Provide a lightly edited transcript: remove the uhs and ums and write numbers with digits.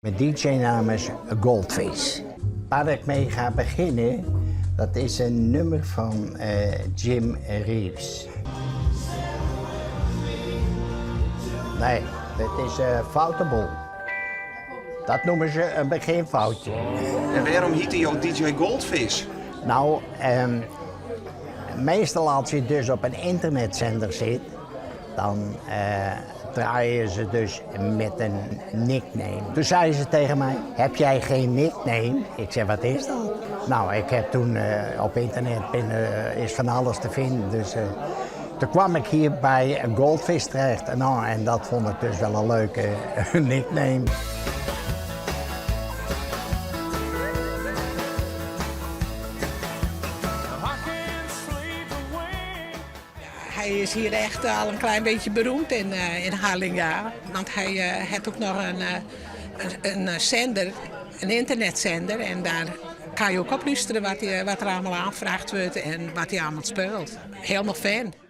Mijn DJ-naam is Goldfish. Waar ik mee ga beginnen, dat is een nummer van Jim Reeves. Nee, dit is een foute boel. Dat noemen ze een beginfoutje. En wêrom hjitte jo DJ Goldfish? Nou, meestal als je dus op een internetzender zit, dan draaien ze dus met een nickname. Toen zeiden ze tegen mij, heb jij geen nickname? Ik zei, wat is dat? Nou, ik heb toen op internet binnen, is van alles te vinden. Dus toen kwam ik hier bij Goldfish terecht. Nou, en dat vond ik dus wel een leuke nickname. Hy is hier echt al een klein beetje beroemd in Harlingen. Want hy hat ook noch in sender, in ynternetzender. En dêr kinne je ek op lústerje wat der allegear oanfrage wurdt en wat hy allegear spilet. Hielendal fan.